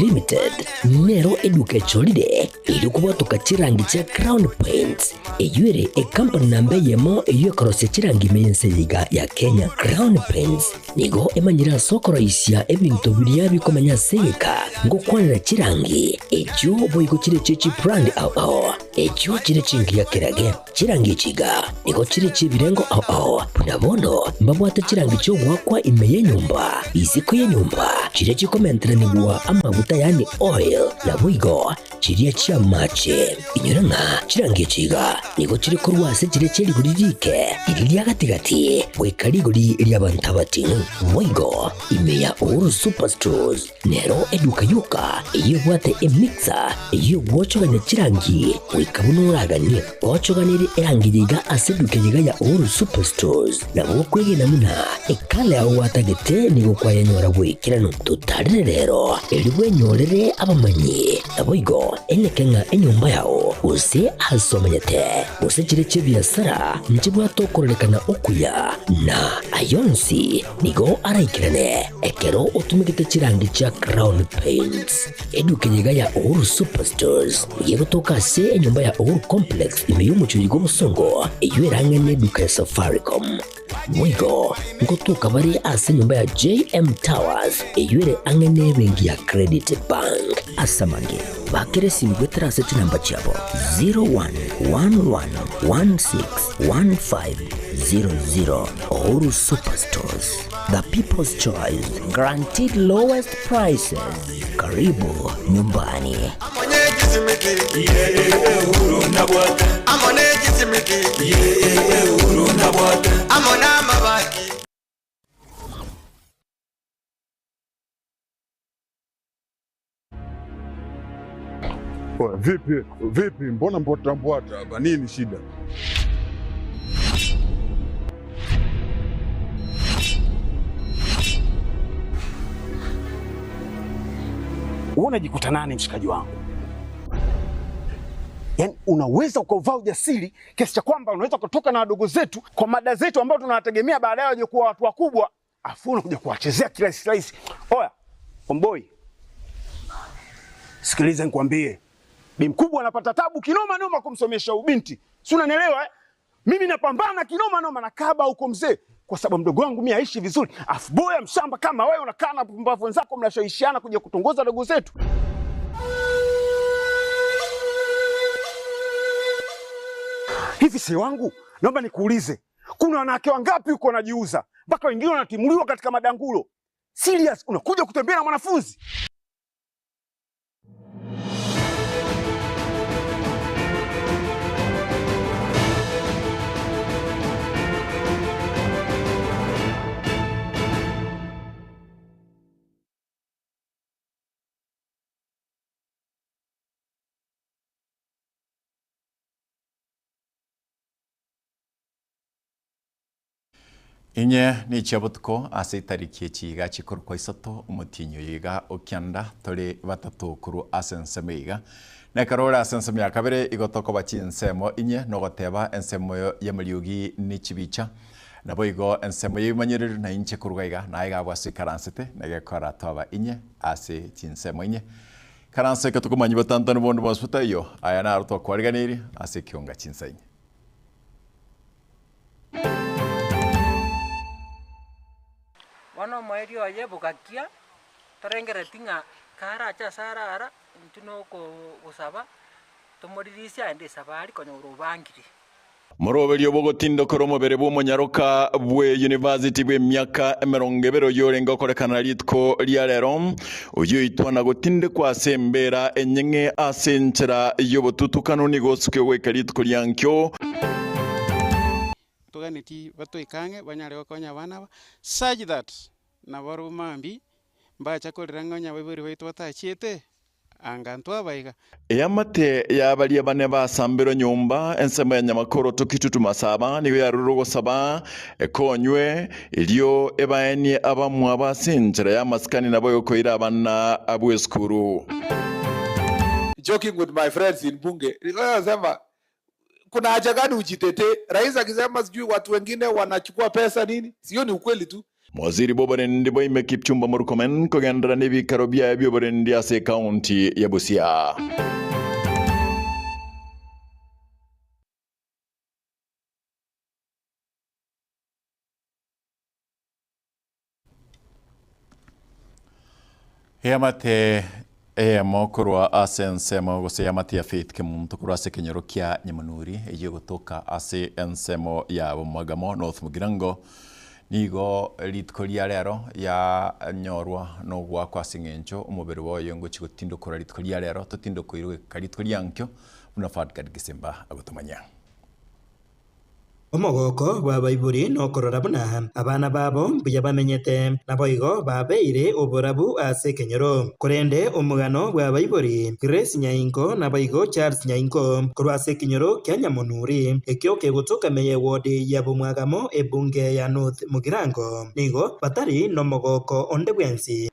Limited nero eduka echorire erio kobwatoka chirangi chia Crown Paints, eyio ere ekampani namba eyemo eyio ekorosia chirangi ime y'ense eye iga ya Kenya. Crown Paints nigo emanyire ase okoroisia ebinto biria bikomenya ase egeka ngokwanera chirangi echio boigo chire chie chibrand ao ao echio chire chingiya kerage. Chirangi echi iga nigo chire chi'ebirengo ao ao, buna bono mbabwate chirangi chi'ogoakwa ime y'enyomba, isiko y'enyomba, chiria chikomenteranigwa amaguta yaani oil, naboigo chiria chi'amache. Inyora ng'a chirangi echi iga nigo chire korwa ase chiria chie rigori riike, riria ria gati-gati, goika rigori ri'abanto abating'u. Boigo ime ya Uhuru Superstores Nero eduka yoka eyio ebwate emixer eyio egwochogania chirangi goika buna oraganie. Ochoganerie erangi eye iga ase eduka eye iga ya Uhuru Superstores nabo okwegena buna ekala yao gwatagete nigo kwayenyora goikeranu. Totarere rero erio bwenyorere abamanyi naboigo eneke ng'a enyomba yao gose ase omenyete gose chire chi'ebiasara nchibwate okororekana okuya na ayonsi Nigo araikerane ekero otumegete chirangi chia Crown Paints. Eduka eye iga ya Uhuru Superstores nigo egotoka ase enyomba ya Uhuru Complex ime y'omochie oyo bw'obosongo eyio erang'e neduka ya Safaricom. Boigo ngotoka bare ase enyomba ya JM Towers eyio ere ang'e nebenki ya Credit Bank. Ase amange, bakera esimi goetera ase chinamba chiabo 0111161500. Uhuru Superstores, the people's choice, guaranteed lowest prices. Karibu nyumbani. Oya, vipi vipi, mbona mbwata mbwata hapa, nini shida? Wewe unajikuta nani mshikaji wangu? Yaani unaweza ukauvaa ujasiri kiasi cha kwamba unaweza kutoka na wadogo zetu kwa mada zetu ambao tunawategemea baadaye waje kuwa watu wakubwa, afu unakuja kuwachezea kirahisi rahisi. Oya, omboi, sikiliza nikwambie, bi mkubwa anapata tabu kinoma noma kumsomesha ubinti, si unanielewa eh? Mimi napambana kinoma noma na kaba huko mzee, kwa sababu mdogo wangu mimi aishi vizuri, afu boya mshamba kama wewe unakaa na pumbavu wenzako mnashawishiana kuja kutongoza dogo zetu. Hivi si wangu, naomba nikuulize, kuna wanawake wangapi huko wanajiuza mpaka wengine wanatimuliwa katika madangulo? Serious, unakuja kutembea na mwanafunzi? Inye nichia botuko ase etariki echi iga chikorokwa isato, omotienyi oyo iga o kianda, tore batato korwa ase ensemo iga. Na ekero ore ase ensemo ya kabere igo tokoba chinsemo inye, nogoteba ensemo y'amariogi ne chibicha, naboigo ensemo y'ebimanyererio na inche korwa iga, naye iga abwo ase oikaransete, na gekora twaba inye ase chinsemo inye. Ikaransa eke tokomanyia botantanu bonde bonsi botaiyo, aya naro twakwariganeirie ase ekionga chinsa inye. Bono omoerio oye bogakia, torengerereti ng'a karache ase arara, intwe nokogosaba, tomoririsie aende esabari konyora obangire. Moroberio bw'ogotindokora omobere bw'omonyaroka bwe University bw'emiaka emerongo ebere oyio orenge okorekana rituko ria rero, oyio oitwa na gotindekwa ase embera enyeng'e ase enchera y'obotutukanu nigo osuke goika rituko ria nkio. Toganeti batoike ang'e banyare gokonya abana aba, such that nabarobwo mambia mbacha korera ng'a onye abaibori baito batachiete, anga ntwabaiga. Eamate ya baria bane basamberwe nyomba ensemo ya nyamakoro Tokitutu Masaba nigo yarurire ogosaba ekonywe erio ebaenie abamwabo ase enchera y'amasikani naboigo koira abana bw'esukuru. Joking with my friends in bunge nasema kuna haja gani ujitetee? Rais akisema sijui watu wengine wanachukua pesa nini, sio ni ukweli tu. Mowaziri bw'oborendi bwa Kipchumba Murkomen kogenderera n'ebikaro biaye bi'oborendi ase ekaunti ya Busia. Eamate eyemo korwa ase ensemo gose eamate ya Faith Kemunto korwa ase ekenyoro kia Nyamanuri eyio egotoka ase ensemo ya Bomwagamo North Mugirango nigo rituko ria rero yanyorwa nogoakwa ase eng'encho omobere boye ngochi gotindokora rituko ria rero totindokoirwe goika rituko ria nkio buna Fadgard Gisimba agotomanyia. Omogoko bw'abaibori nokorora buna abana babo mbuya bamenyete, naboigo babeire oborabu ase ekenyoro. Korende omogano bw'abaibori Grace Nyainko naboigo Charles Nyainko korwa ase ekenyoro kia Nyamonuri, ekio kegotoka ime y'ewodi ya Bomwagamo ebunge ya North Mugirango, nigo batari nomogoko onde bwensi.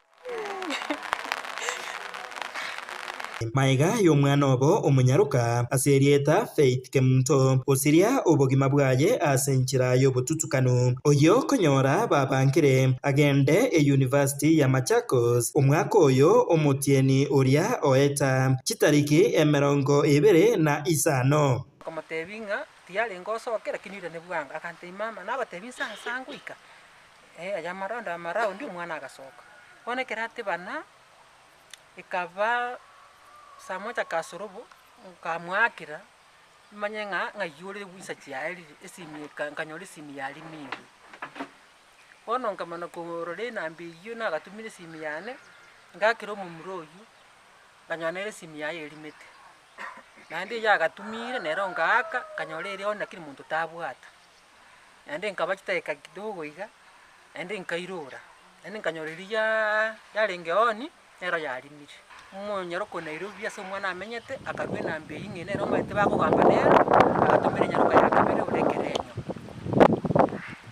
Magega y'omwana obo omonyaroka ase erieta Faith Kemunto gosiria obogima bwaye ase enchera y'obotutukanu, oyio konyora babangire agende eyunivasiti ya Machakos omwaka oyo omotienyi oria oeta chitariki 25. Nkamotebia ng'a tiyarenge osoke lakini oirane bwango, agantebia mama nagotebia nsa nsa ngoika. Aya amaraundi amaraundi omwana agasoka. Bono ekero atebana, ekaba saa moja kasorobo, nkamwakera, manye ng'a ng'ai ore insa chiaerire, esimi eka nkanyora esimi yarimirwe. Bono nkamana korora enamba eywo nagatumire esimi yane, ngakera omomura oywo, nkanyora nere esimi yaye erimete. Naende eywo agatumire nere ongaaka, nkanyora ere on lakini monto tabwata. Naende nkaba chidakika kidogo iga, naende nkairora, naende nkanyora eria yaa yarenge on, nero yarimire. Omonyaroka o Nairobi ase omwana amenyete, akarua enamba eywo ng'a nere omanyete bakogamba nere, agatomera enyaroka ya kabere ore ekerenyo.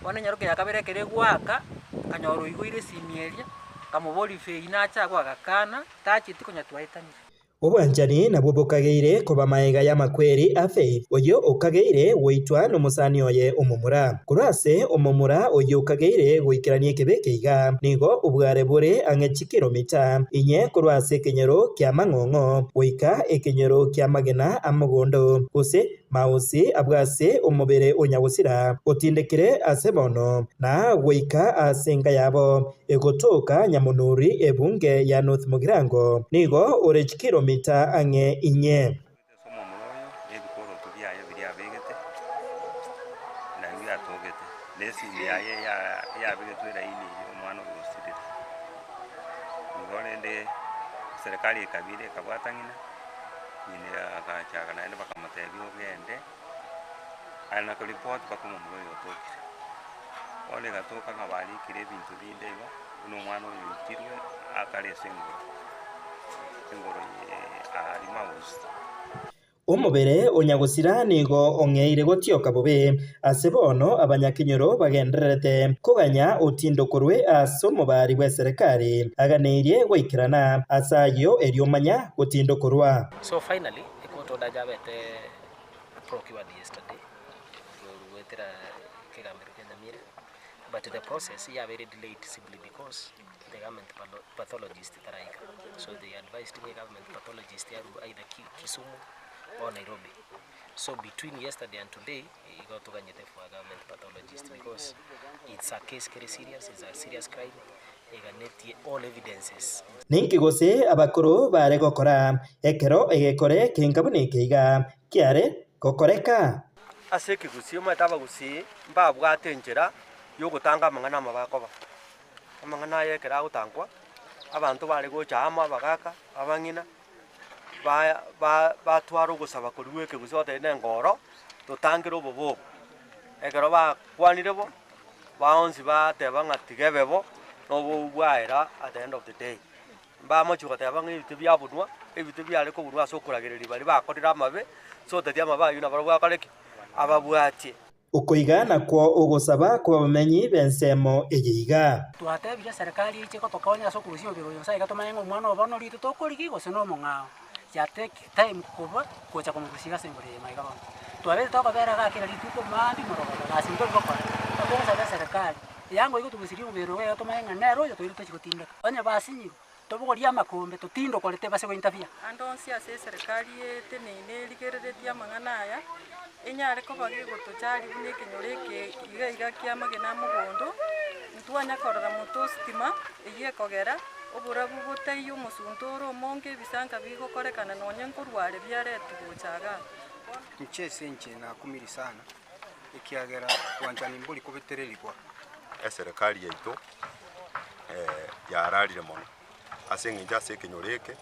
Bono enyaroka ya kabere ekero egoaka, nkanyora oigoire esimi eria, nkamoboria fei nache agwo agakana, tacheti konya twaetanire. Obwanchani nabwo bokageire koba magega y'amakweri a Faith, oyio okageire goitwa nomosani oye omomura. Korwa ase omomura oyio okageire goikerania ekebe eke iga, nigo obware bore ang'e chikilomita inye korwa ase ekenyoro kia Mang'ong'o goika ekenyoro kia Magena a Mogondo, gose Mausi abwo ase omobere o nyagosira otindekire ase bono, na goika ase enka yabo egotoka Nyamonuri ebunge ya North Mugirango, nigo ore chikilomita ang'e inye. Ase omomura oyo nebikoroto biaye biria abegete, nario biatogete, na esimi yaye yabegetwe eraini eyio omwana oyo osirire. Igo rende eserekari ekabira ekabwata ng'ina. Ng'ina agachaka naende bakamotebia ogende, aye na koripoti mpaka omomura oyo otokire. Bono egatoka ng'a barikire ebinto binde igo, buna omwana oyo oitirwe akare ase engoro, engoro aria Mausi. Omobere o nyagosira nigo ong'eire gotioka bobe, ase bono abanyakenyoro bagendererete koganya otindokorwe ase omobari bw'eserekari aganeirie goikerana ase ayio erio omanya gotindokorwa. So finally, ecourt order yabete procured yesterday, goetera ekegambero kia Nyamira, but the process yabeire delayed simply because the government pathologist taraika, so they advised ng'a government pathologist arwe either Kisumu or Nairobi. So between yesterday and today, igo toganyete for a government pathologist because it's a case kere serious, it's a serious crime, eganetie all evidences. Ninki gose abakoro baare gokora ekero egekore kenga buna eke iga kiare gokoreka? Ase ekegusii omanyete abagusii mbabwate enchera yogotanga amang'ana amabe akoba. Amang'ana aya ekero agotangwa, abanto bare gocha amo abagaka, abang'ina, ba ba batwara ogosaba koria gwa ekegusii bagotebi na engoro, totangere obobe obo. Ekero bakwanire bo, baonsi bateba ng'a tiga ebe bo, na obobe bwaera at the end of the day. Mbamochie goteba ng'a ebite biabunwa, ebite biare kobunwa ase okoragereria baria bakorire amabe, so oteti amabe ayio nabarabwo akore ki? Ababwatie. Okoiga nakwo ogosaba kw'abamenyi b'ensemo eye iga. Twatebire eserekari eiche gotokonya ase okorusia omobere oyo nsa iga tomanye ng'a omwana obo bono rito tokorigi gose na omong'ao. Ya take time koba gocha komorusia iga ase engoro eye maiga bono. Twabeire tokobera igaa kera rituko maambia morogoro gasi ntori gokora. Togosaba eserekari. Eango igo togosiria omobere oye tomanye ng'a nere oyo toire tochi gotindeka. Onye basinyirwe, tobogorie amakombe totindokore tebase gointerfere. Ande onsi ase eserekari eteneine erigereretie amang'ana aya, enyare koba gegotochari buna ekenyoro eke iga iga kia amagena a mogondo, ntwanya korora moto ositima eywo ekogera oborabu botaiyo omosunte ore omonge ebisanka bigokorekana nonye nkorwa are biaretwa gocha igaa. Inche ase inche nakumiri sana, ekiagera bwanchani mbori kobetererigwa. Eserekari yaito yararire mono, ase eng'encho ase ekenyoro eke,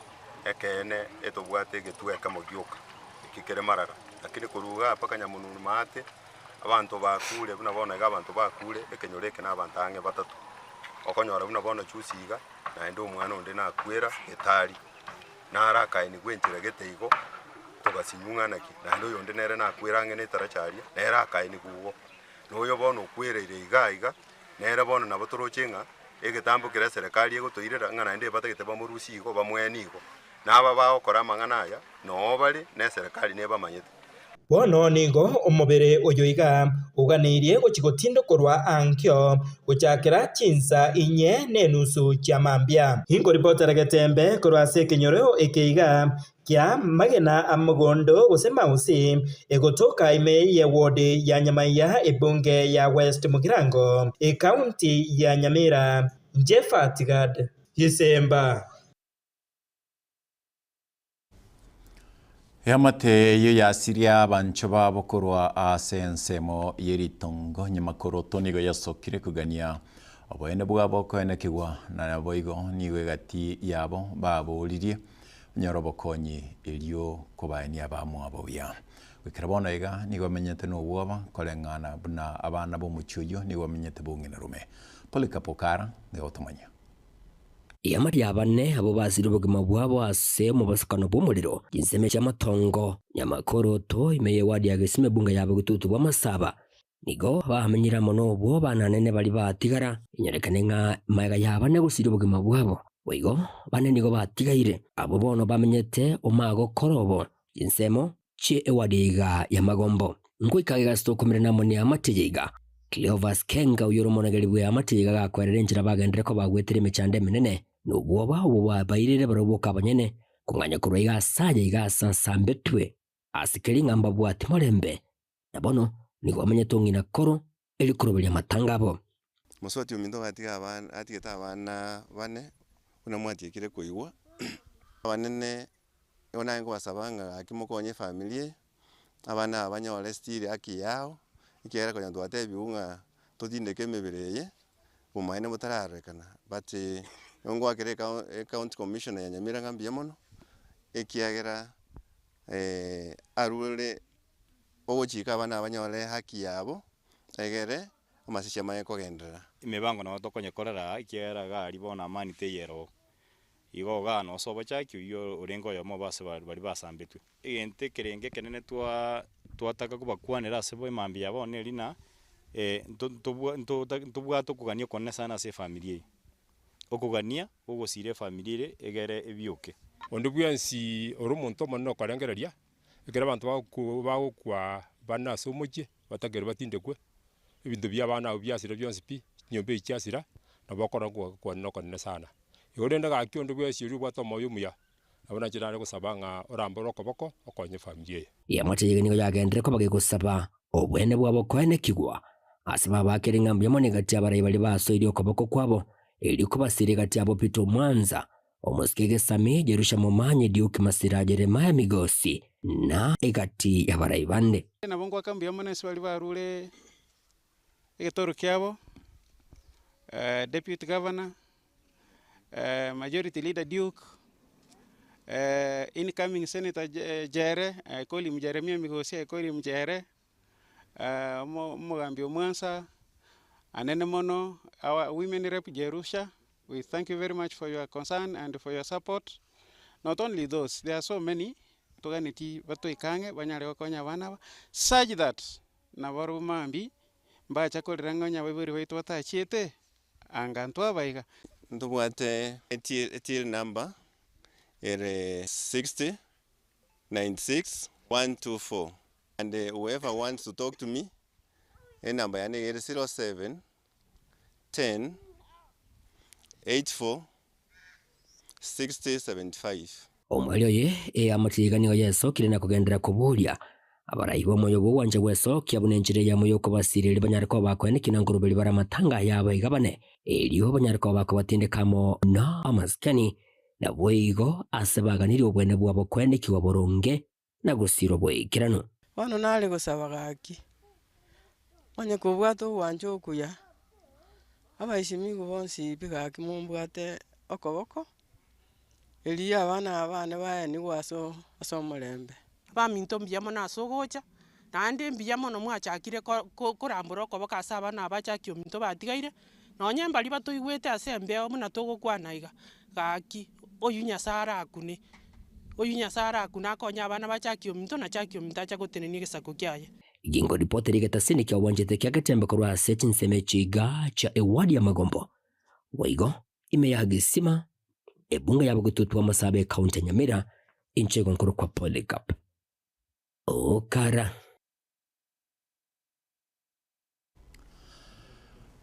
ekeene etobwate egetwe ekemo gioka, eki kere marara. Lakini korwa igaa mpaka nyamonunu maate, abanto bakure buna bono iga abanto bakure, ekenyoro eke na abanto ang'e batato. Okonyora buna bono juzi iga, naende omwana onde nakwera getari. Naro akaenigwa enchera gete igo, togasinywa ng'a naki, naende oyonde nere nakwere ang'e netaracha aria, nere akaenigwa igo. Na oyo bono okwereire iga iga, nere bono nabo toroche ng'a egetambo keria eserekari egotoirera ng'a naende ebatagete bamorusie igo bamoenie igo. Na aba bagokora amang'ana aya, noo bare, na eserekari nebamanyete. Bono nigo omobere oyo iga oganeirie gochia gotindokorwa ankio gochakera chinsa inye nenusu chia mambia. Inkoripotera getembe korwa ase ekenyoro eke iga kia magena a mogondo gose mausi egotoka ime ye ward ya Nyamaiya ebunge ya West Mugirango ekaunti ya Nyamira. Jephat Gad Gisemba. Eamate eyio yasiria abanchwa babo korwa ase ensemo ye ritongo nyamakoroto nigo yasokire kogania oboene bwabo koenekigwa, na naboigo nigo egati yabo baboririe banyore obokonyi erio kobaenia abamwabo buya. Goikera bono iga nigo bamenyete nobwoba koreng'ana buna abana b'omochie oyio nigo bamenyete bong'ina rume. Polycarp Okara nigo agotomanyia. Riama ri'abane abwo basire obogima bwabo ase omobosokano bw'omorero, chinsemo chi'amatongo, nyamakoroto, ime y'ewadi ya Gesima ebunga ya bogetutu bw'amasaba. Nigo bamenyire amo nobwo bananene baria batigara, inyorekane ng'a magega y'abane gosiria obogima bwabo. Boigo bane nigo batigaire, abwo bono bamenyete omagokora obo, chinsemo chie ewadi iga y'amagombo. Ngoika gegasita okomerana amo neamate eye iga. Cleophas Kenga oyio ore omonogeri bw'eamate eye iga agakwerera enchera bagenderere koba bagwetera emechando emenene, na obwoba obwo bwabairire barabwo boka abanyene, kong'anya korwa iga ase aya iga ase asambetwe ase keri ng'a mbabwati morembe, na bono nigo bamenyete ong'ina koro erio koroberia amatanga abo. Mosubati ominto gatiga abana atigete abana bane, buna mwatiekire koigwa, abanene nigo naye nkobasaba ng'a gaki mokonye efamiri eye, abana aba banyore still haki yao, ekiagera konya twatebiwu ng'a totindeke emebere eye, obomaene botararorekana but nigo ngoakera ecou ecounty commissioner ya Nyamira ng'a mbuya mono, ekiagera arure ogochika abana aba banyore haki yabo, egere amasiche amanye kogenderera. Emebango nabo tokonyekorera aa ekiagera iga aria bono amani teiyo ere oo. Igo igaa nonsi obochaki oyio orenge oyomo obo ase baria basambetwe. Egento ekerenge ekenene twaa twataka kobakwanera ase bo emambia ya bono neri ng'a nto ntobwa ntota ntobwate okogania okonene sana ase efamiri eye. Okogania gogosira efamiri ere egere ebioke. Onde bwensi ore omonto omonene okorengereria, ekero abanto bagokwa bagokwa bane ase omochie, batakeire batindekwe, ebinto bia abana abwo biasira bionsi pi, chinyomba echi chiasira, nabo okora okwanena okonene sana. Igo rende gaki onde bwensi oria obwate omoyo omuya, nabo nache nare gosaba ng'a orambore okoboko okonye efamiri eye. Eamate eye nigo yagenderire koba gegosaba obweene bwabo koenekigwa ase babakere ng'a mbuya mono egati y'abarai baria basoirie okoboko kwabo, erio kobasiria egati yabo Peter Omwanza, Omosike Egesami, Jerusha Momanyi, Duke Masira, Jeremiah Migosi, na egati y'abarai bande. Nabo ngoaka mbuya mono ase baria barure egetoro kiabo, Deputy Governor, Majority Leader Duke, incoming Senator Jere, I call him Jeremiah Migosi, I call him Jere, omogambi Omwansa, anene mono, our women rep Jerusha, We thank you very much for your concern and for your support, not only those, there are so many toganeti batoike ang'e banyare gokonya abana aba, such that nabarobwo mambia mbacha korera ng'a onye abaibori baito batachiete, anga ntwabaiga. Ntobwate etill number ere 60 96 124 and whoever wants to talk to me enamba yane iga ere 07. 10 84 60 75. Omoerio oye eamate iga nigo yesokire na kogenderera koboria abarai b'omoyo bw'ogwancha gwesokia buna enchera eyemo y'okobasiria erio banyare koba bakoenekia na nkoroberi bare amatanga ayabo iga bane, erio banyare koba bakobatindeka amo namasikani, naboigo ase baganirie obwene bwabo koenekigwa boronge na gosirwa boikeranu. Bono nare gosaba gaki, onye kobwate ogwancha okuya, abaishimigu bonsi pi gaki mombwate okoboko, erio abana aba bane baenigwe aso ase omorembe. Abaminto mbuya mono ase ogocha, naende mbuya mono mwachakire ko- ko- korambora okoboko ase abana aba achakia ominto batigaire, nonye mbaria batoigwete ase embeo buna togokwana iga, gaki, oywo Nyasaye arakune, oywo Nyasaye arakune akonye abana bachakie ominto na chakia ominto acha gotenenia egesaku kiaye. Gingo ripoti rigetasini kia obwanchete kia Getembe korwa ase chinsemo echi iga chia eward ya Magombo. Boigo, ime ya Gesima, ebunge ya Bogetutu Amasabe ekaunti ya Nyamira, inche igo nkorokwa Polycarp Okara.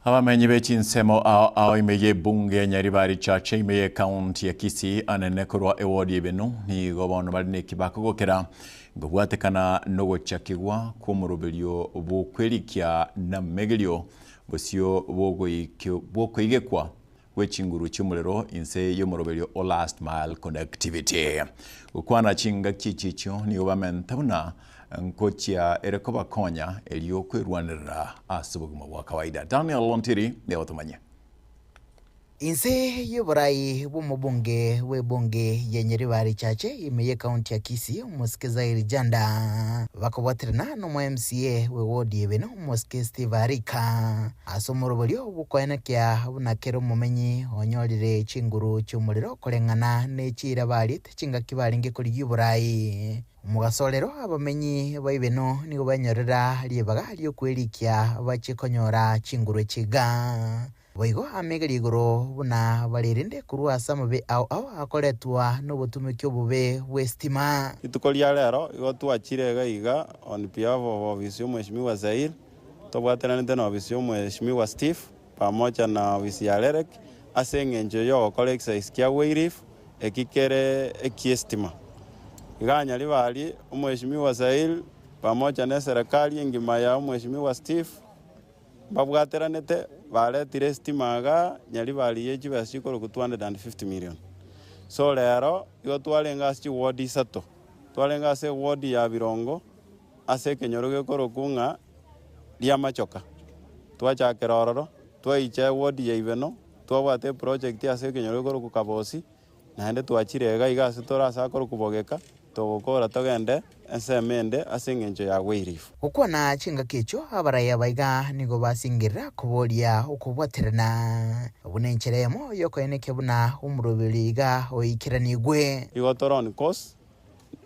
Abamenyi be chinsemo ao ao ime y'ebunge ya Nyaribari Chache ime y'ekaunti ya Kisii anene korwa ewodi y'Ebenu nigo bono bare nekibako gokera ngobwatekana nogochakigwa kw'omoroberio bw'okwerikia namegerio bosio bw'okoigekwa gwe chinguru chi'omorero inse y'omoroberio o Last Mile Connectivity. Gokwana chingaki echi echio nigo bamenta buna nkochia ere kobakonya erio kwerwanerera ase obogima bwa kawaida. Daniel Ontiri nigo otomanye. Inse y'oborai bw'omobunge bw'ebunge ya Nyaribari Chache ime y'ekaunti ya Kisii, Omosike Zairi Janda, bakobwaterana nomo MCA bw'ewodi y'Ebeno, Omosike Steve Arika. Ase omoroberio bw'okoenekia buna kera omomenyi onyorire chinguru chi'omorero koreng'ana ne chiira bariete chingaki barenge korigia oborai. Omogaso rero abamenyi ba Ibeno nigo benyorera ribaga ri'okwerikia bachie konyora chinguru echi iga. Boigo amegerie igoro buna barerende korwa ase amabe ao ao akoretwa nobotumeki obobe bw'esitima. Rituko ria rero igo twachire iga iga on behalf of ofisi ya Omweshimiwa Zair, Tobwateranete na ofisi y'Omweshimiwa Steve pamoja na ofisi ya Rerek ase engencho y'ogokora exercise kia Wycliffe eki kere eki'estima. Iga Nyaribari, Omweshimiwa Sail pamoja na eserekari engima ya Omweshimiwa Steve mbabwateranete baretire estima igaa Nyaribari ye chibesa chikorokwa 250 million. So rero igo twarenge ase chiward isato, twarenge ase eward ya Birongo, ase ekenyoro gekorokwa ng'a ri'amachoka. Twachakera ororo, twaicha ewodi ya Ibeno, twabwata eproject ase ekenyoro gekorokwa Kabosi, naende twachire iga iga ase tore ase akorokwa Bogeka, togokora togende ensemo ende ase eng'encho ya Wycliffe. Gokwana chingaki echio, abarai aba iga nigo basingerera koboria okobwaterana buna enchera eyemo y'okoenekia buna omoroberi iga oikeranigwe. Igo tore on course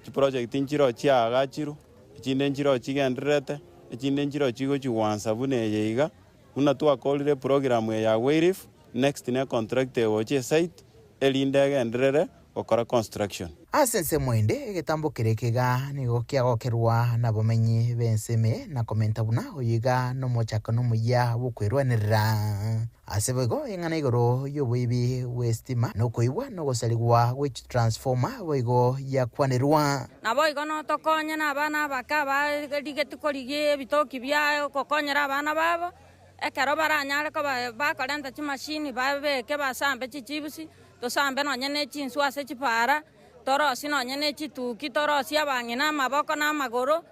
Chiproject nchireo chiaagachirwe, echinde nchireo chigendererete, echinde nchireo chigochigwansa buna eye iga. Buna twakorire eprogram eye ya Wycliffe, next ne contractor egocha esite, erinde egenderere gokora construction. Ase ensemo ende, egetambo keria ekiga nigo kiagokerwa nabomenyi b'ensemo eye na komenta buna oyo iga nomochakano omuya bw'okwerwanerera. Ase boigo ing'ana igoro y'oboibi bw'esitima, na okoibwa na ogosarigwa gwe chitransformer boigo yakwanerwa. Naboigo notokonye nabana abake abarigetie korigia ebitoki bia gokonyera abana babo, ekero baranyare koba bakorenta chimashini babeke basambe chichibusi, tosambe nonye ne chinswe ase chipaara, Torosie nonya ne chituki, torosie abang'ina amaboko na amagoro,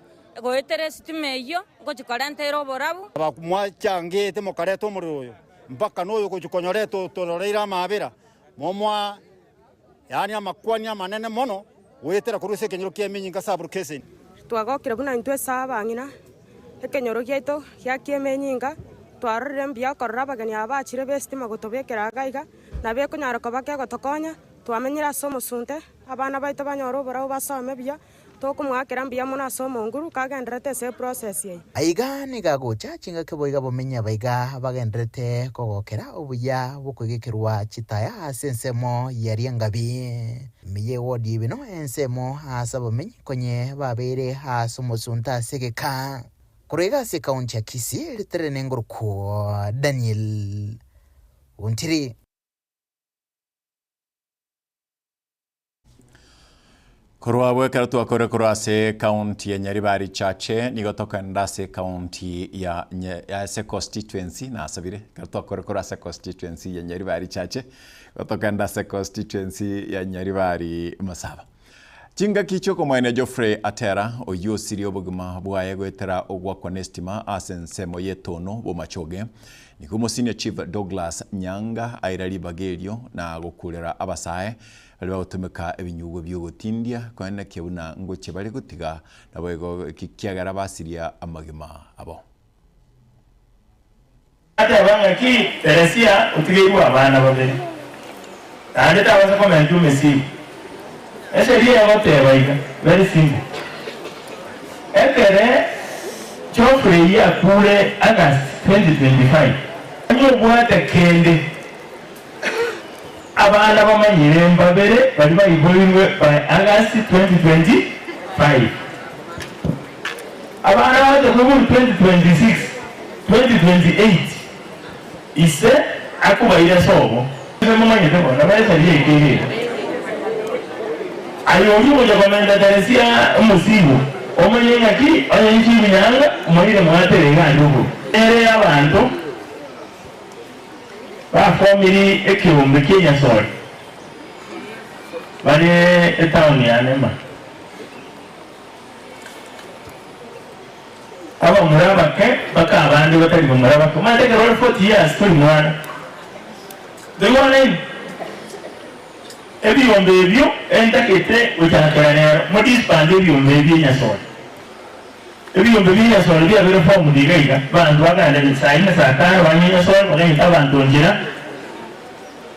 goetera esitima eyio, ngochia korenta ere oborabu. Mwachangete mokareta omorero oyo, mpaka noyo ogochia konyoreta otororeire amaabera, momoa yaani amakwani amanene mono goetera korwa ase ekenyoro ki'emenyinga Sub-location. Twagokire buna intwe ase abang'ina, ekenyoro giaito gia ki'emenyinga, twarorire mbuya korora abageni aba bachire b'esitima gotobekera iga iga, nabo ekonyara koba kegotokonya. Twamenyire ase omosunte, abana baito banyore oborau basome buya, tokomoakera mbuya mono ase Omonguru kagendererete ase eprocess eye. Aiga nigo agocha chingaki boiga bomenye abaiga bagendererete kogokera obuya bw'okoigekerwa chitaya ase ensemo ya Riangabi. Ime y'ewodi y'Ebino ensemo aase abamenyi konye babeire ase omosunte ase egeka. Korwa iga ase ekaunti ya Kisii, ritere nengorokwo Daniel. Ontiri. Korwa abwo ekero twakore korwa ase ekaunti ya Nyaribari Chache nigo tokogenda ase ekaunti ya ase constituency nasabire ekero twakore korwa ase constituency ya Nyaribari Chache nigo tokogenda ase constituency ya Nyaribari Masaba. Chingaki chi'okomoenia Geoffrey Atera, oyio osirie obogima bwaye goetera ogwakwa n'estima ase ensemo y'etono Bomachoge, nigo Omosenior Chief Douglas Nyanga aira ribaga erio na gokurera abasae baria bagotumeka ebinyugwa bi'ogotindia koenekia buna ngochia bare gotiga naboigo ekiagera basiria amagima abo. Ateba ng'aki Teresia otigeirwe abana babere, naende tabasa komentwa emesigo. Esheria egoteba iga, very simple. Ekere Geoffrey akure August 2025, onye obwate kende abana bamanyire mbabere baria baiboirwe by August 2025. Abana bagocha koiborwa 2026, 2028 ise akobaira sobo. Inwe momanyete bono nabo esaria eke ere iga. Aye oria ogocha komenta Teresia omosigo, omanye ng'aki onye inche ebinyanga moire mwatere iga ande oborwa. Ere abanto bafomiri ekeombe ki'enyasore bare etaoni ya Nema. Abamura abake mpaka abande batari bamura bake. Omanyete ekero ore 40 years tori mwana. Toigwane inwe? Ebiombe ebio entagete gochakera rero, mo disband ebiombe ebi enyasore. Ebiombe bia enyasore biabeire formed iga iga, abanto bagende saa ine saa tano banywe enyasore baganyete abanto nchera,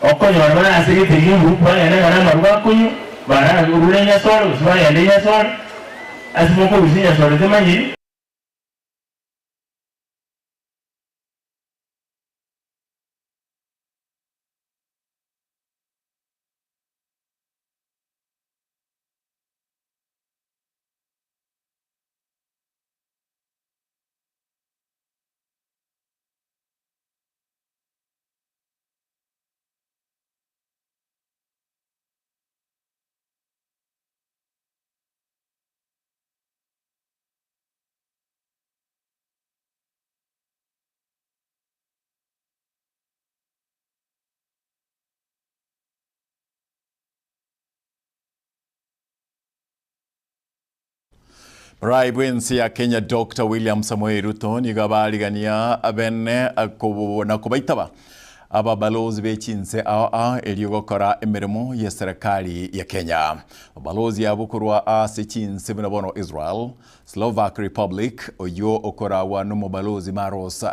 okonyora bare ase gete riguru bagende ng'a namaru bakonywa, bararure enyasore gose bagende enyasore. Ase mokorusia enyasore timanyiri. Rai bw'ense ya Kenya Dr. William Samoei Ruto nigo abarigania bene na kobaitaba ababalozi be chinse ao ao erio gokora emeremo ye serikali ya Kenya. Ababalozi abwo korwa ase chinse buna bono Israel, Slovak Republic oyio okoragwa nomobalozi Maros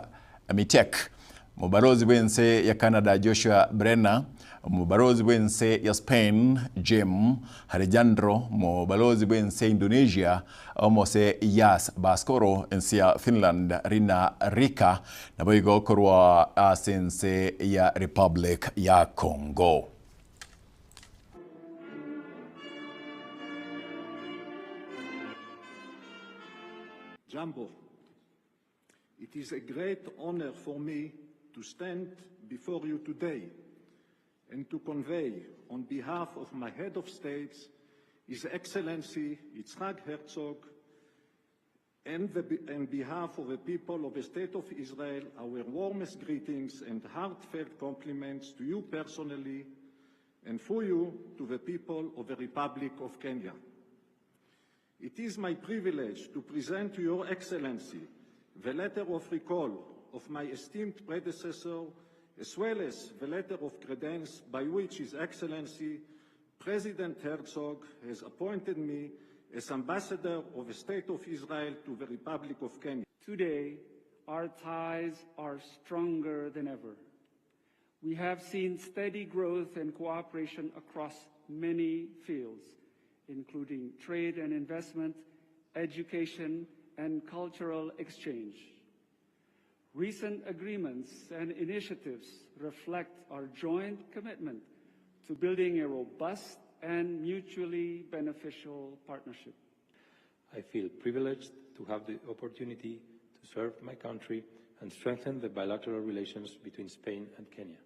Mitek, Omobalozi bw'ense ya Canada Joshua Brenner, Omobalozi bw'ense ya Spain Jim Alejandro, Omobalozi bw'ense ya Indonesia Omose Yas Baskoro, ense ya Finland Rina Rika, naboigo korwa ase ense ya Republic ya Congo. Jambo. It is a great honor for me to stand before you today and to convey on behalf of my head of states, His Excellency Yitzhak Herzog, and the, on behalf of the people of the State of Israel, our warmest greetings and heartfelt compliments to you personally and for you to the people of the Republic of Kenya. It is my privilege to present to Your Excellency the letter of recall of my esteemed predecessor, as well as the letter of credence by which His Excellency President Herzog has appointed me as ambassador of the State of Israel to the Republic of Kenya. Today, our ties are stronger than ever. We have seen steady growth and cooperation across many fields, including trade and investment, education, and cultural exchange. Recent agreements and initiatives reflect our joint commitment to building a robust and mutually beneficial partnership. I feel privileged to have the opportunity to serve my country and strengthen the bilateral relations between Spain and Kenya.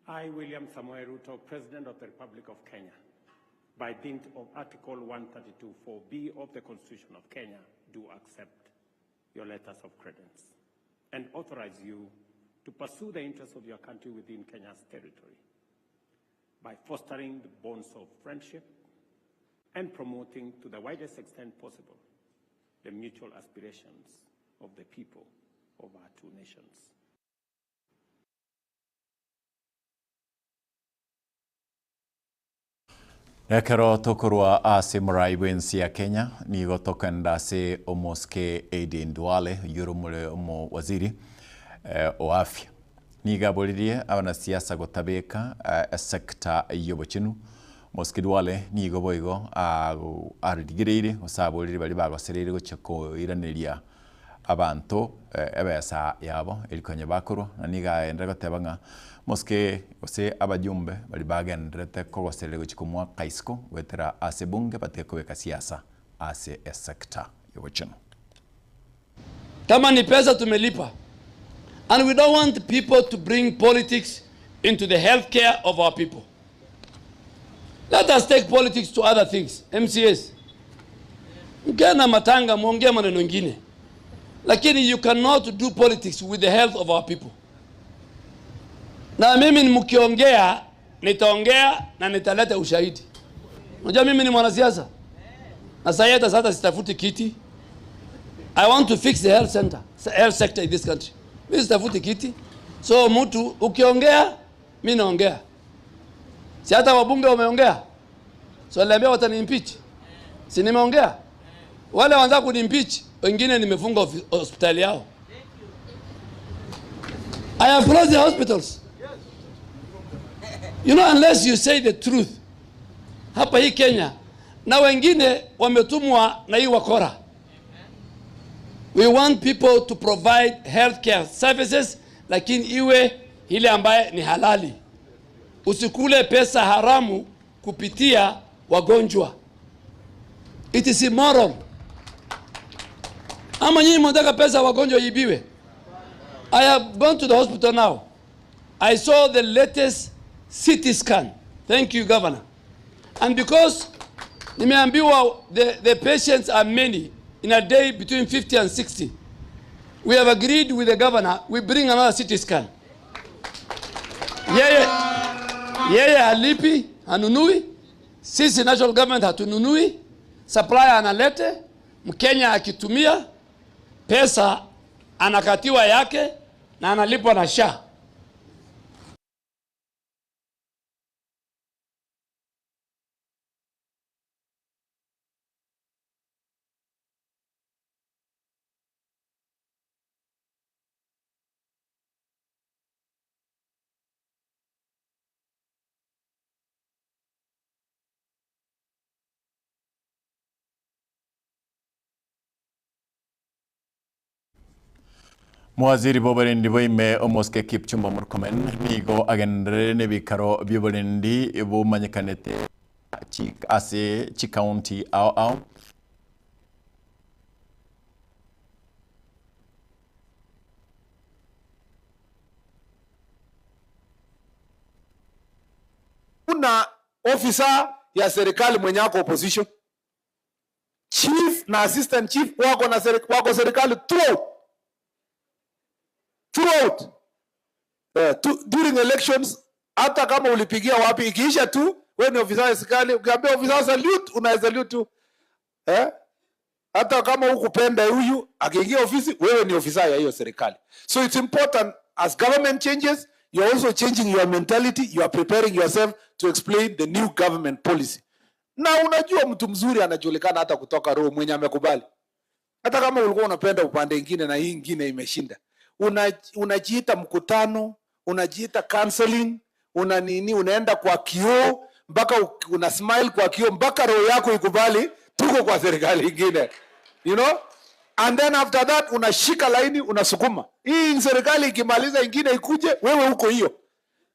I, William Samoei Ruto, President of the Republic of Kenya, by dint of Article 132.4b of the Constitution of Kenya, do accept your letters of credence and authorize you to pursue the interests of your country within Kenya's territory by fostering the bonds of friendship and promoting to the widest extent possible the mutual aspirations of the people of our two nations. Ekero tokorwa ase morai bw'ense ya Kenya, nigo tokenda ase omosike Aden Duale, oyio ore omore omowaziri o afya. Nigo aboririe abanasiasa gotabeka esector y'obochenu. Omosike Duale nigo boigo arigereire gose aboririe baria bagosereire gochia koiraneria abanto ebesa yabo eri konya bakorwa, na nigo agenderere goteba ng'a mosike gose abajumbe baria bagendererete kogosereria gochia komoaka isiko goetera ase ebunge batige kobeka siasa ase esector y'obochenu. Kama ni pesa tumelipa and we don't want people to bring politics into the health care of our people. Let us take politics to other things. MCAs. Mkienda matanga muongee maneno mengine. Lakini you cannot do politics with the health of our people. Na mimi mkiongea nitaongea na nitaleta ushahidi. Unajua mimi ni mwanasiasa. Na sasa hata sasa sitafuti kiti. I want to fix the health center, health sector in this country. Mimi sitafuti kiti. So mtu ukiongea mimi naongea. Si hata wabunge wameongea. So waliambia watani impeach. Si nimeongea? Wale wanataka kuni-impeach, wengine nimefunga hospitali yao. I have closed the hospitals. You know, unless you say the truth. Hapa hii Kenya na wengine wametumwa na hii wakora. We want people to provide healthcare services, lakini iwe ile ambaye ni halali. Usikule pesa haramu kupitia wagonjwa. It is immoral. Ama nyinyi mnataka pesa wagonjwa iibiwe? I have gone to the hospital now. I saw the latest CT scan. Thank you, Governor. And because nimeambiwa the patients are many, in a day between 50 and 60, we have agreed with the governor, we bring another CT scan. Yeye, yeye halipi, hanunui. Sisi national government hatununui. Supplier analete, Mkenya akitumia pesa anakatiwa yake na analipwa na SHA. Mwaziri bw'oborendi bwaime omosike Kipchumba Murkomen nigo agenderere n'ebikaro by'oborendi bomanyekanete ase chikaunti ao ao. Kuna ofisa ya serikali mwenye ako opposition, chief na assistant chief wako na wako serikali throughout. Throughout. During elections, hata kama ulipigia wapi, ikiisha tu wewe ni ofisa wa serikali, ukiambia ofisa salute, una salute tu. Hata kama hukupenda huyu akiingia ofisi, wewe ni ofisa ya hiyo serikali. So it's important as government changes, you're also changing your mentality, you are preparing yourself to explain the new government policy. Na unajua mtu mzuri anajulikana hata kutoka roho mwenye amekubali. Hata kama ulikuwa unapenda upande ingine na hii ingine imeshinda. Unajiita mkutano, unajiita counseling, una nini, unaenda kwa kioo mpaka una smile kwa kioo mpaka roho yako ikubali tuko kwa serikali ingine. You know? And then after that unashika laini unasukuma. Hii serikali ikimaliza ingine ikuje, wewe uko hiyo.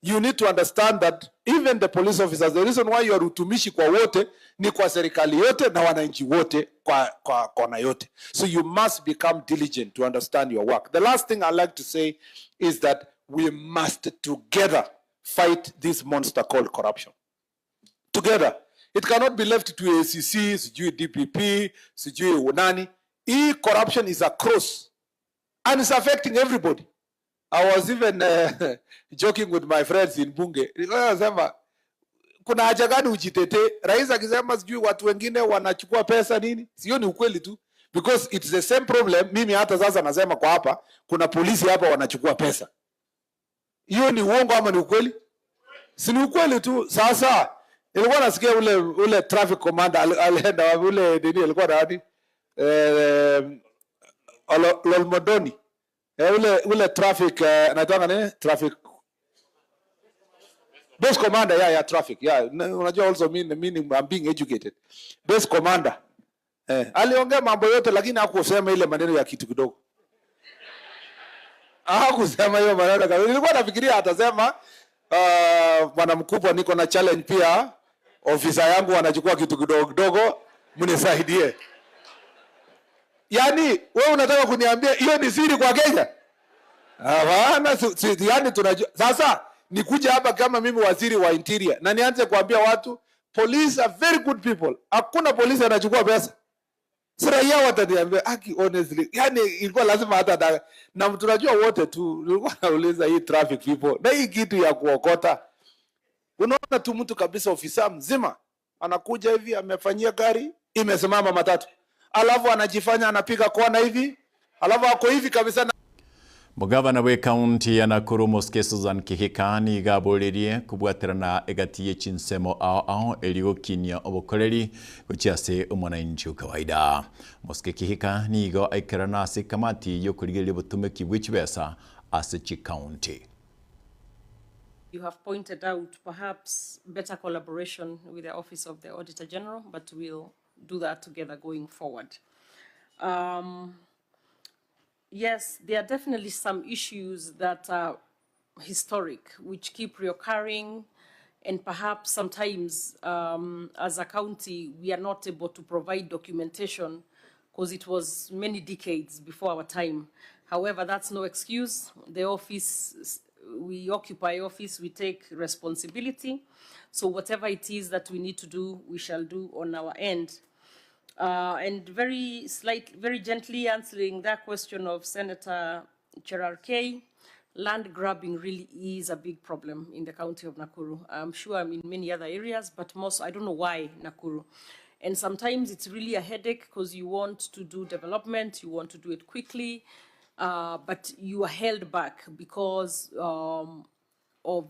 you need to understand that even the police officers, the reason why you are utumishi kwa wote ni kwa serikali yote na wananchi wote kwa, kwa kona yote. So you must become diligent to understand your work. The last thing I like to say is that we must together fight this monster called corruption. Together. It cannot be left to ACC, sijui DPP, sijui unani. Hii corruption is across and it's affecting everybody. I was even joking with my friends in bunge. Nilikuwa nasema kuna haja gani ujitetee? Rais akisema sijui watu wengine wanachukua pesa nini, sio ni ukweli tu, because it's the same problem. Mimi hata sasa nasema kwa hapa kuna polisi hapa wanachukua pesa. Hiyo ni uongo ama ni ukweli? Si ni ukweli tu. Sasa nilikuwa nasikia ule ule traffic commander alienda wapi ule nini alikuwa nani? Eh, Lolmodoni. Eh, ule ule traffic anaitwanga nini? Traffic Base commander, yeah, yeah, traffic. Yeah, unajua also mean I'm being educated. Base commander. Eh, aliongea mambo yote lakini hakusema ile maneno ya kitu kidogo. Hakusema hiyo maneno kabisa. Nilikuwa nafikiria atasema bwana mkubwa, niko na challenge pia, ofisa yangu wanachukua kitu kidogo kidogo, mnisaidie. Yaani wewe unataka kuniambia hiyo ni siri kwa Kenya? Hapana, si, yani tunajua. Sasa nikuja hapa kama mimi waziri wa interior na nianze kuambia watu police are very good people. Hakuna polisi anachukua pesa. Si raia wataniambia aki, honestly, yani ilikuwa lazima hata na tunajua wote tu. Nilikuwa nauliza hii traffic people na hii kitu ya kuokota. Unaona tu mtu kabisa, ofisa mzima anakuja hivi, amefanyia gari imesimama matatu, alafu anajifanya anapiga kona hivi, alafu ako hivi kabisa na Mugavana wa kaunti ya Nakuru Mosike Susan Kihika nigaburirie kubwatirana egati ye chinsemo ao ao erigukinia obokoreri gochiase omwananchi kawaida. Mosike Kihika nigo aikerana ase kamati yokurigereria obotumeki bwa chibesa ase chikaunti. You have pointed out perhaps better collaboration with the Office of the Auditor General, but we'll do that together going forward. Yes, there are definitely some issues that are historic, which keep reoccurring, and perhaps sometimes as a county, we are not able to provide documentation because it was many decades before our time. However, that's no excuse. The office, we occupy office, we take responsibility. So whatever it is that we need to do, we shall do on our end. And very slight, very gently answering that question of Senator Cherargei, land grabbing really is a big problem in the county of Nakuru. I'm sure I'm in many other areas, but most, I don't know why Nakuru. And sometimes it's really a headache because you want to do development, you want to do it quickly, but you are held back because of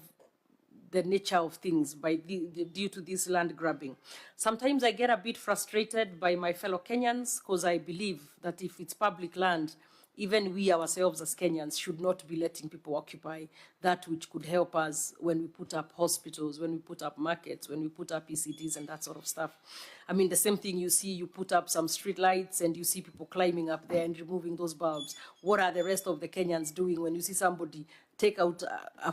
the nature of things due to this land grabbing. Sometimes I get a bit frustrated by my fellow Kenyans because I believe that if it's public land, even we ourselves as Kenyans should not be letting people occupy that which could help us when we put up hospitals, when we put up markets, when we put up ECDs and that sort of stuff. I mean, the same thing you see, you put up some street lights and you see people climbing up there and removing those bulbs. What are the rest of the Kenyans doing when you see somebody take out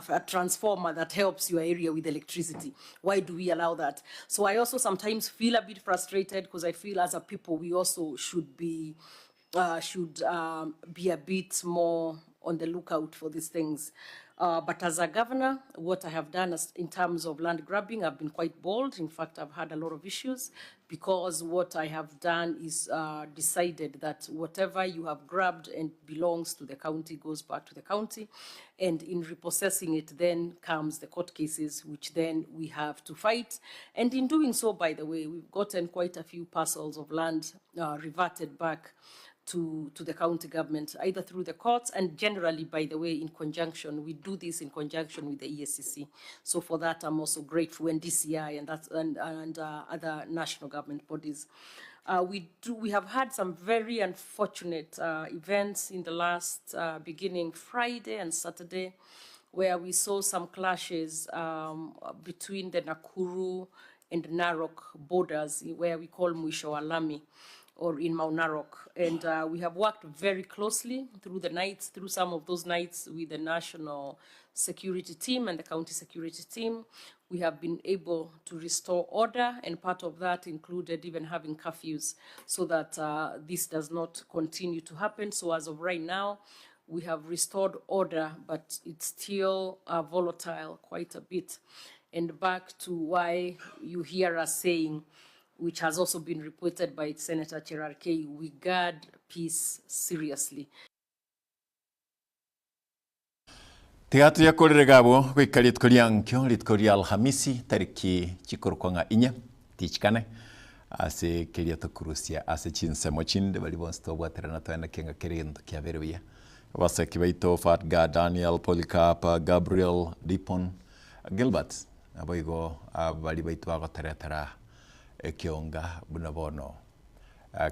a transformer that helps your area with electricity? Why do we allow that? So I also sometimes feel a bit frustrated because I feel as a people we also should be a bit more on the lookout for these things. But as a governor, what I have done is in terms of land grabbing, I've been quite bold. In fact, I've had a lot of issues because what I have done is decided that whatever you have grabbed and belongs to the county goes back to the county. And in repossessing it, then comes the court cases, which then we have to fight. And in doing so, by the way, we've gotten quite a few parcels of land reverted back to the county government, either through the courts and generally, by the way, in conjunction. We do this in conjunction with the EACC. So for that, I'm also grateful, and DCI and other national government bodies. We have had some very unfortunate events in the last, beginning Friday and Saturday, where we saw some clashes between the Nakuru and Narok borders, where we call Mwisho wa Lami. or in Mau Narok. And uh, we have worked very closely through the nights, through some of those nights with the national security team and the county security team. We have been able to restore order, and part of that included even having curfews so that uh, this does not continue to happen. So as of right now, we have restored order, but it's still uh, volatile quite a bit. And back to why you hear us saying, which has also been reported by Senator Cherargei, we guard peace seriously. Tiga toyakorere iga abwo goika rituko ria nkio, rituko ria Alhamisi, tariki chikorokwa ng'a inye, tichikane, ase keria tokurusia ase chinsemo chinde baria bonsi tobwaterana toende kenga kera egento kiabere buya. Abaseki baito Fatga, Daniel, Polycarp, Gabriel, Dipon, Gilbert, naboigo baria baito bagoteretera ekionga buna bono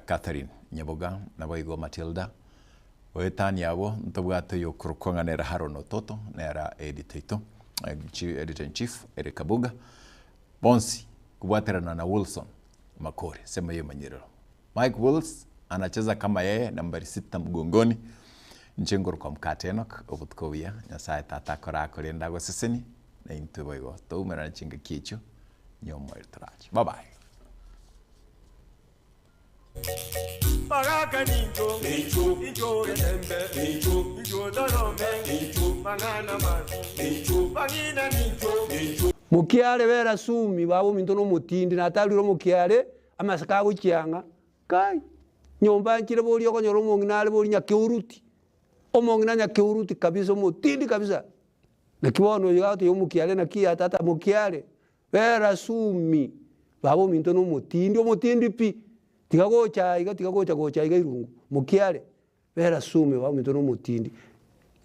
Catherine Nyaboga, naboigo Matilda, Goetania abwo ntobwate oyokorokwa ng'a nere Haron Ototo, nere editor oito, editor in chief Eric Kabuga, bonsi kobwaterana na Wilson Makori, sema y'emanyerero. Mike Wills anacheza kama yeye nambari sita mgongoni, inche nkorokwa Mkate Enock, obotuko obuya, Nyasaye Tata akore akorende agosesenie, na intwe boigo toumerane chingaki echio, nyomoerio torache. Bye bye. Mokiare bera sumi baba ominto nomotindi natarire omokiare amaseko agochiang'a kai nyomba nchire boria okonyora omong'ina are boria nyakeuruti omong'ina nyakeuruti kabisa omotindi kabisa naki bono oyo agotebia omokiare naki ya tata mokiare Bera sumi, baba ominto nomotindi, omotindi pi, tiga gocha aiga, tiga gocha gocha aiga irungu, mokiare, bera sumi baba ominto nomotindi.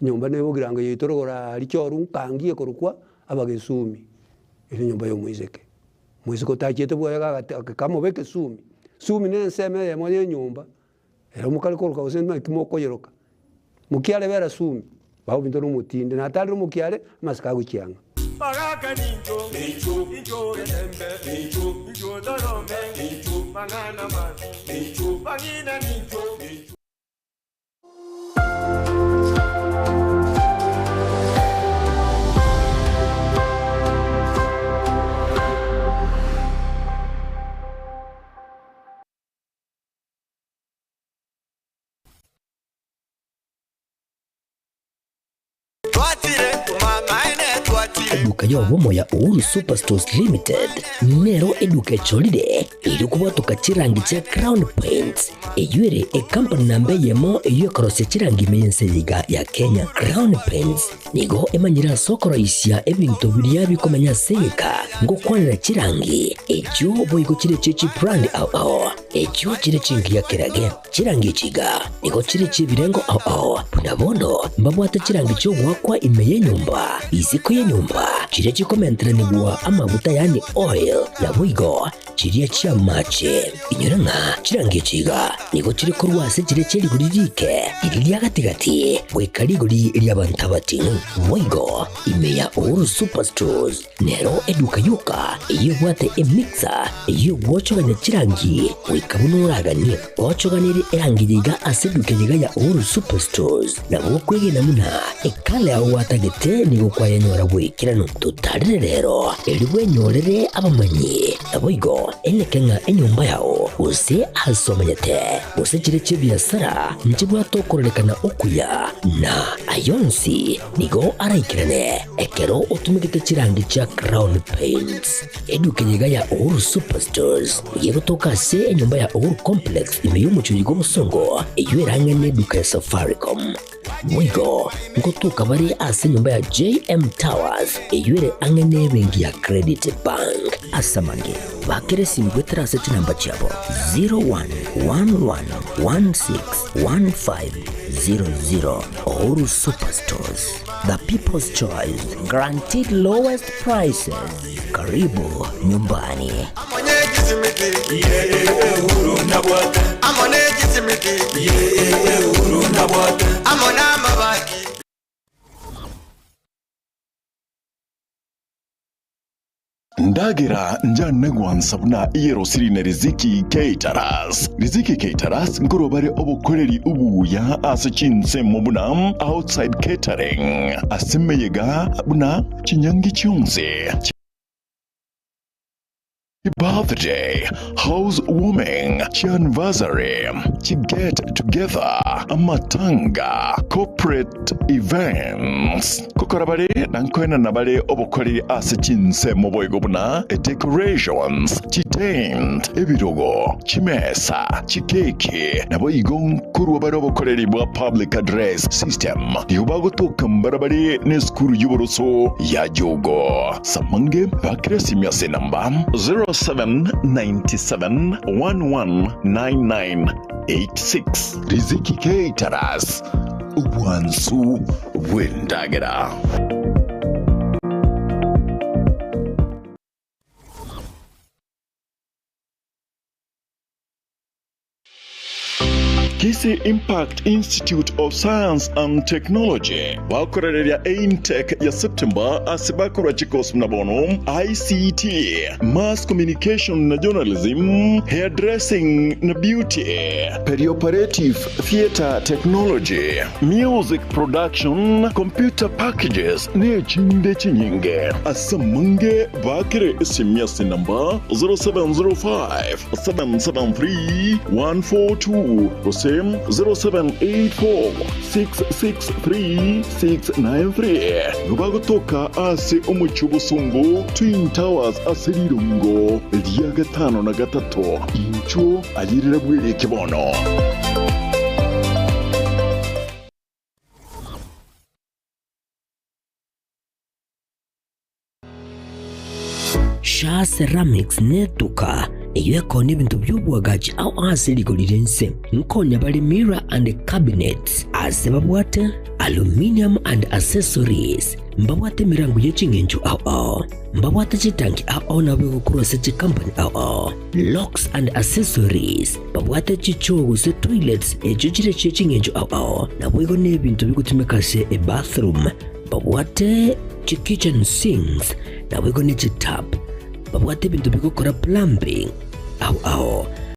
Enyomba na ebogirango yaito rogoro aria choru nkangi ekorokwa abagesumi, ere enyomba ya omoiseke. Omoiseke otachiete bwoye gagate kamobeke sumi, sumi na ensemo eyemo ya enyomba, ere mokare koroka gose naki mokoyeroka, mokiare bera sumi, baba ominto nomotindi, natarire omokiare, amasiko agochiang'a. Eduka y'obomo ya Uhuru Superstores Limited nero eduka echorire erio kobwatoka chirangi chia Crown Paints eyio ere ekampani namba eyemo eyio ekorosia chirangi ime y'ense eye iga ya Kenya. Crown Paints nigo emanyire ase okoroisia ebinto biria bikomenya ase egeka ngokwanera chirangi echio boigo chire chie chibrand ao ao echio chire chingiya kerage. Chirangi echi iga nigo chire chi'ebirengo ao ao, buna bono mbabwate chirangi chi'ogoakwa ime y'enyomba, isiko y'enyomba, chiria chikomenteranigwa amaguta yaani oil, naboigo chiria chi'amache. Inyora ng'a chirangi echi iga nigo chire korwa ase chiria chie rigori riike, riria ria gati-gati, goika rigori ri'abanto abating'u. Boigo ime ya Uhuru Superstores Nero eduka yoka eyio ebwate emixer eyio egwochogania chirangi goika buna oraganie. Gochoganerie erangi yaiga ase eduka eyeiga ya Uhuru Superstores nabo okwegena buna ekala yao gwatagete nigo kwayenyora bw'ekeranu. Totarere rero erio bwenyorere abamanyi naboigo eneke ng'a enyomba yao gose ase omenyete gose chire chi'ebiasara nchibwate okororekana okuya na ayonsi Nigo araikerane ekero otumegete chirangi chia Crown Paints. Eduka eye iga ya Uhuru Superstores nigo egotoka ase enyomba ya Uhuru Complex ime y'omochie bw'obosongo eyio erang'e neduka ya Safaricom. Boigo ngotoka bare ase enyomba ya JM Towers eyio ere ang'e nebenki ya Credit Bank. Ase amange, bakera esimi goetera ase chinamba chiabo 0111161500. Uhuru Superstores, the people's choice, guaranteed lowest prices. Karibu nyumbani. Ndagera njane gwansa buna eyerosiri na Riziki Caterers. Riziki Caterers nkorwa bare obokoreri obuya ase chinsemo buna outside catering, ase emeyega buna chinyangi chionsi, Birthday, house warming, chianniversary, chi get together, amatanga, corporate events. Gokora bare na nkoenana bare obokoreri ase chinsemo boigo buna decorations, chitent, ebirogo, chimesa, chikeki, naboigo nkorwa bare obokoreri bwa public address system. Nigo bagotoka mbarabare nesukuru y'oboroso ya Jogo. Samange bakire esimi ase enamba 0797119986. Riziki Caterers, obwansu bw'endagera. Kisii Impact Institute of Science and Technology bakorereria eintake ya September ase bakorwa chikosi buna bono ICT, Mass Communication na Journalism, Hairdressing na Beauty, Perioperative Theatre Technology, Music Production, Computer Packages na echinde chinyinge. Ase amange bakere esimi ase enamba 0705 773 142 gose 0784 663 693. Nigo bagotoka ase omochie obosongo Twin Towers ase rirongo ria gatano na gatato. Inchuo ayerera bwereke bono. Shaa Ceramics netuka eyio ekoonia ebinto bi'oboagachi ao ase rigori ri'ense. Nkonya bare mirror and cabinets ase babwate aluminium and accessories, mbabwate emerango ye ching'encho ao ao, mbabwate chitanki ao ao nabo egokorwa ase chikampani ao ao, locks and accessories, babwate chichoo gose toilets echio chire chie ching'encho ao ao, naboigo nebinto bigotumeka ase ebathroom. Babwate chi-kitchen sinks, naboigo ne chi-tap. Babwate ebinto bigokora plumbing ao ao.